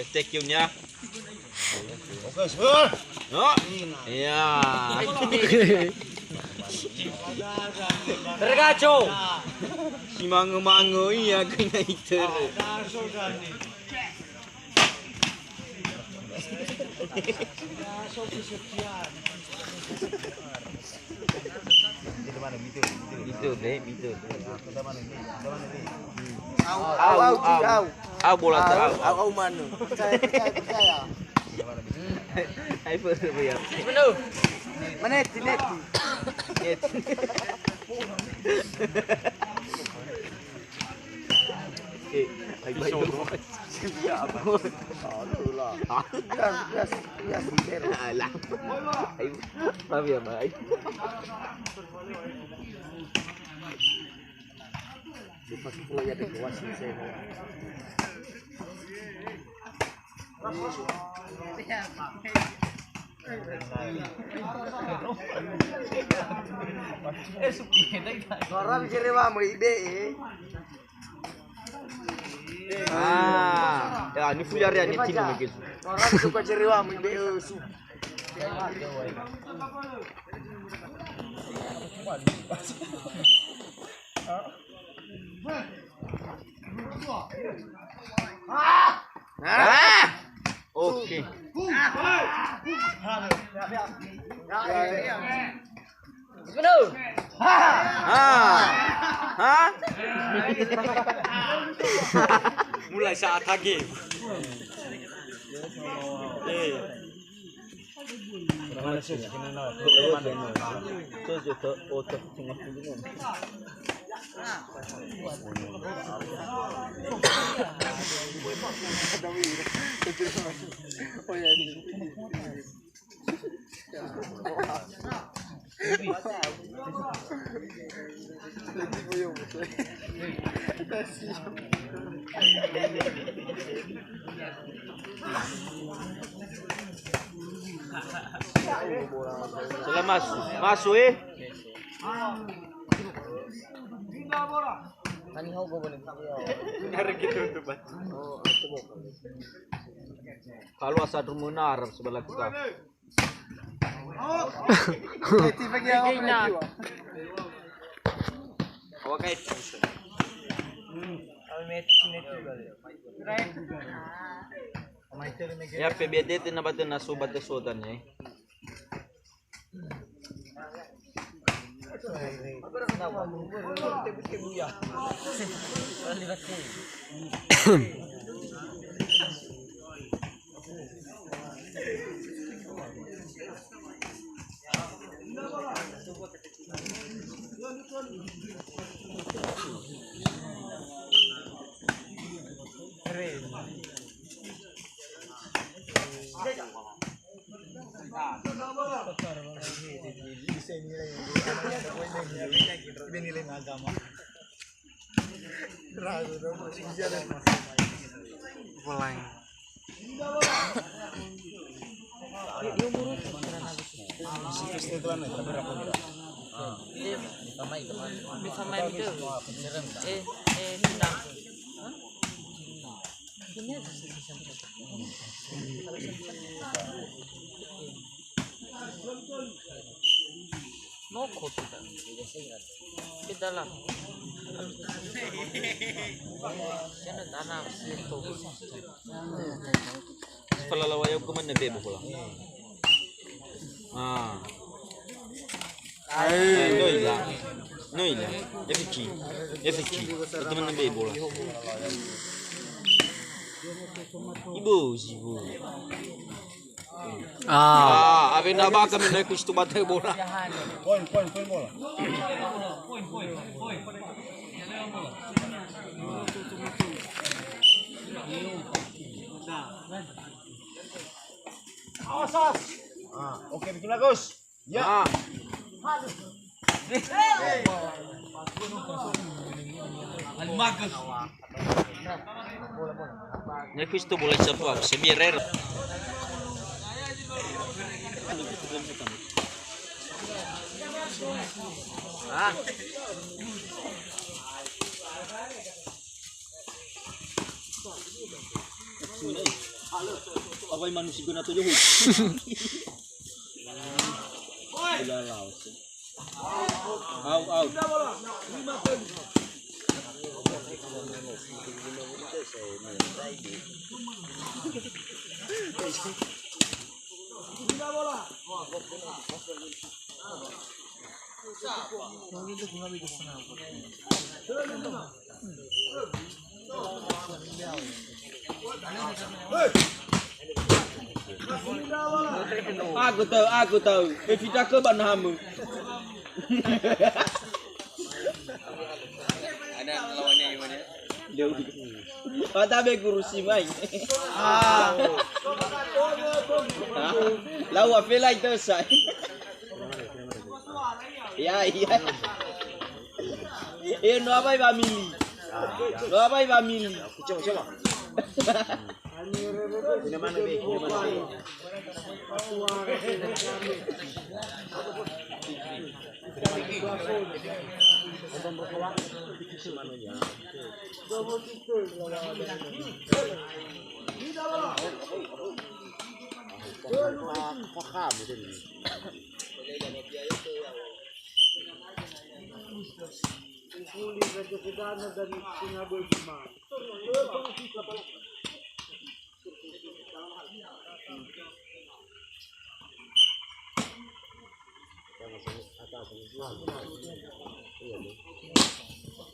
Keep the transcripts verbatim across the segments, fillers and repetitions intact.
Thank you-nya. Oke, sir. No. Ya. Tergaco. Si mango-mango ia kena itu. Middle, deh, middle. Au, au, au, au. Au bola ta, au, au. Au, au, manu. Percaya, percaya, percaya. Ai, betul, ya. Benar. Mana, Neti? Neti. Eh, ai, baik. Alah. Ayo, maaf ya, Bang. Lepas itu lagi ada kuas saya. Orang kere wa mo ibe'e. Ah, ya, ini full area ini tim lagi. Orang suka kere wa mo ibe'e su. Ah! Oke. Benar. Ah. Hah? Mulai saat H G. Eh. Selamat masuk, eh. Hari gitu tuh, Pak. Kalau asa rumuna Arab sebelah kita. Ya, P B D tena ba tena so ba te sodan, ya. Pulang. Bisa main itu. Eh, eh, Cina. Hah? Ini aja sih, bisa. No kopi ta. Ke dalam. Sana tanah situ. Falala wa yau kemana be bola? Ah. Eh, no ila. No ila. F G. F G. Teman be bola. Ibu, ibu. Ah. Ah, awena ba kami naik kustu batai bola. Poin, poin, poin bola. Awas, awas. Ah, oke, bikin bagus. Ya. Ah. Paling bagus. Ne questo vuole sapere se mi rero. Ah. Awai manusia guna tujuh. Gula laos. Au, au. Aku tahu, aku tahu. Eh, fitah ke ban hamu. Ada lawannya gimana? Mata be guru si mai. Ah. Lau afela itu sa. Ya, iya. Eh, no apa iba mili? No apa iba mili? Coba, coba. Ini mana be? Ini mana be?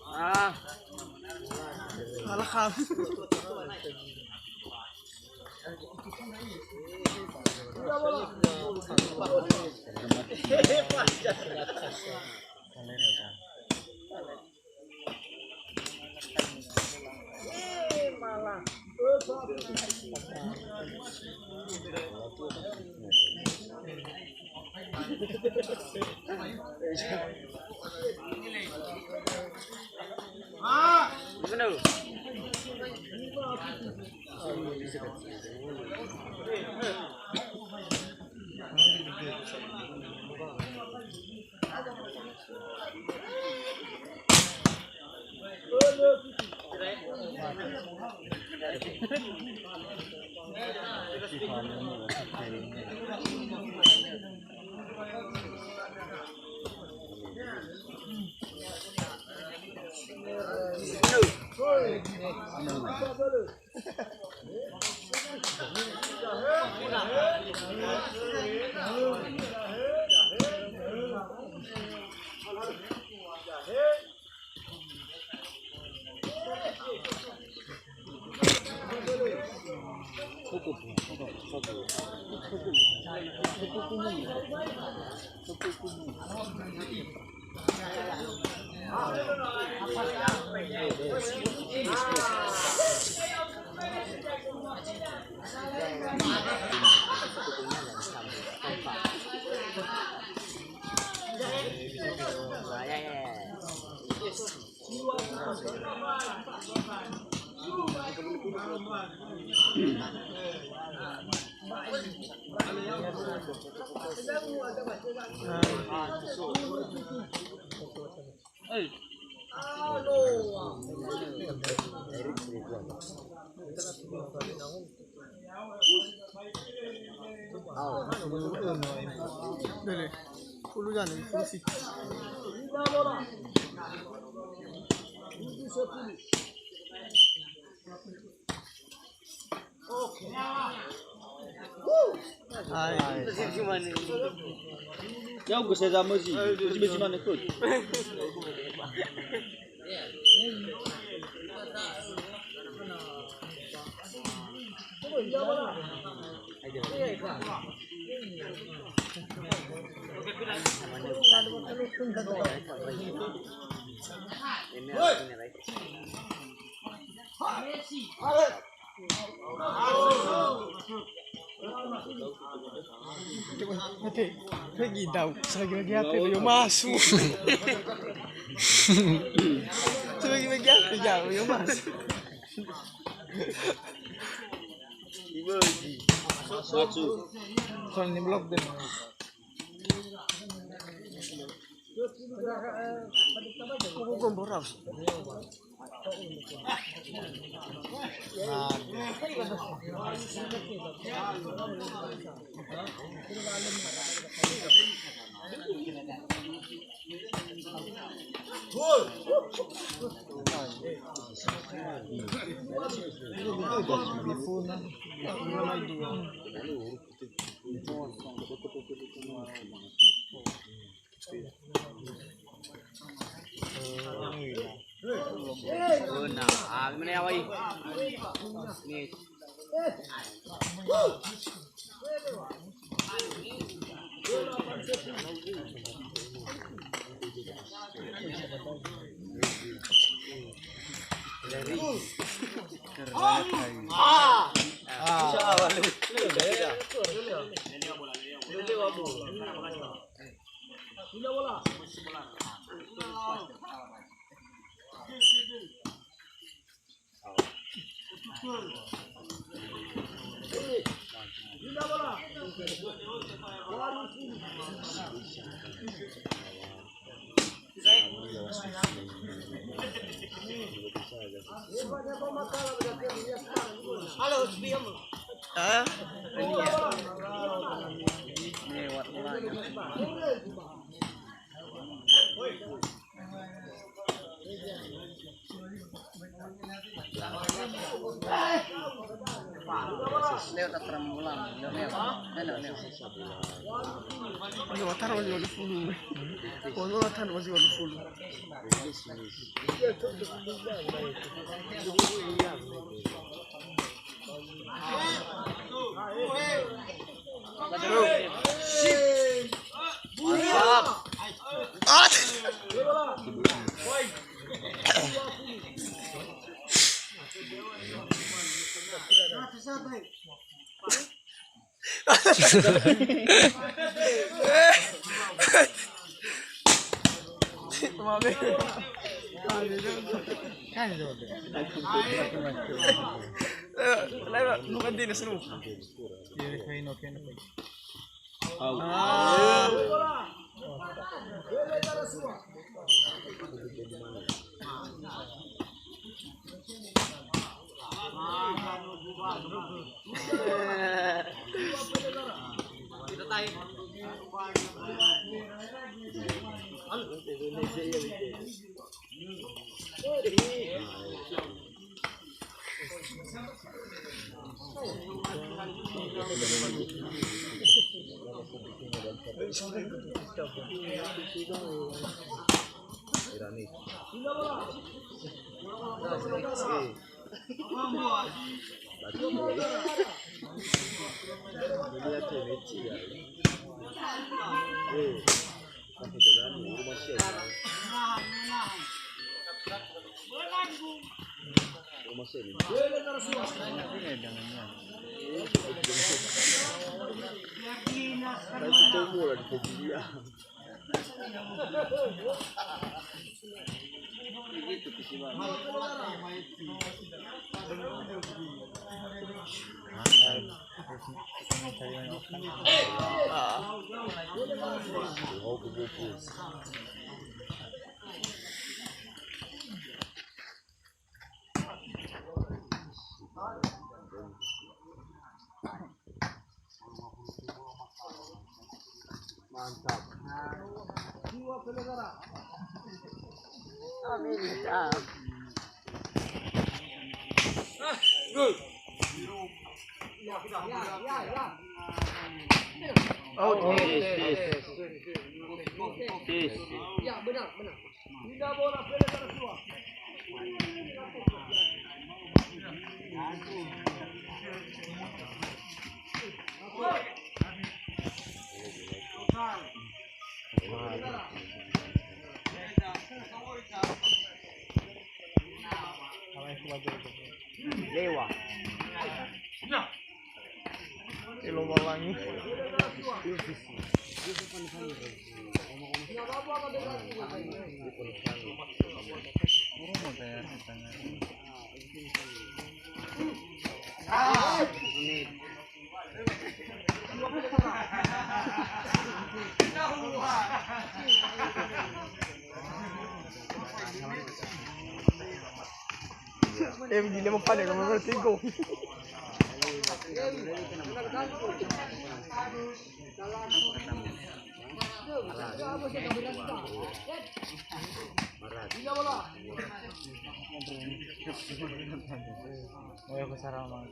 Ah. Alham. Dele, sepuluh jam, sepuluh sih. Hai. Ya'ugö saya sama sih. Besi-besi mana, Coach? Mate, lagi dau, selagi-lagi apa yo masuk. Selagi-lagi apa ya yo masuk. Masuk. Soal ini blok deh. Benar. Ah, mana awai? Ni. Halo, Spiam. Hah? Lewat mana? Leo tak terang ulang. Leo, leo. Leo, leo. Leo, tak terang ulang. Leo, tak terang ulang. Mantap. Amin. Oh, tes, tes. Tes. Ya, benar, benar. Lewa. Eh, Lowalangi. Eh, di lima kali, kamu berarti go. Oh, ya, aku salah, Mang.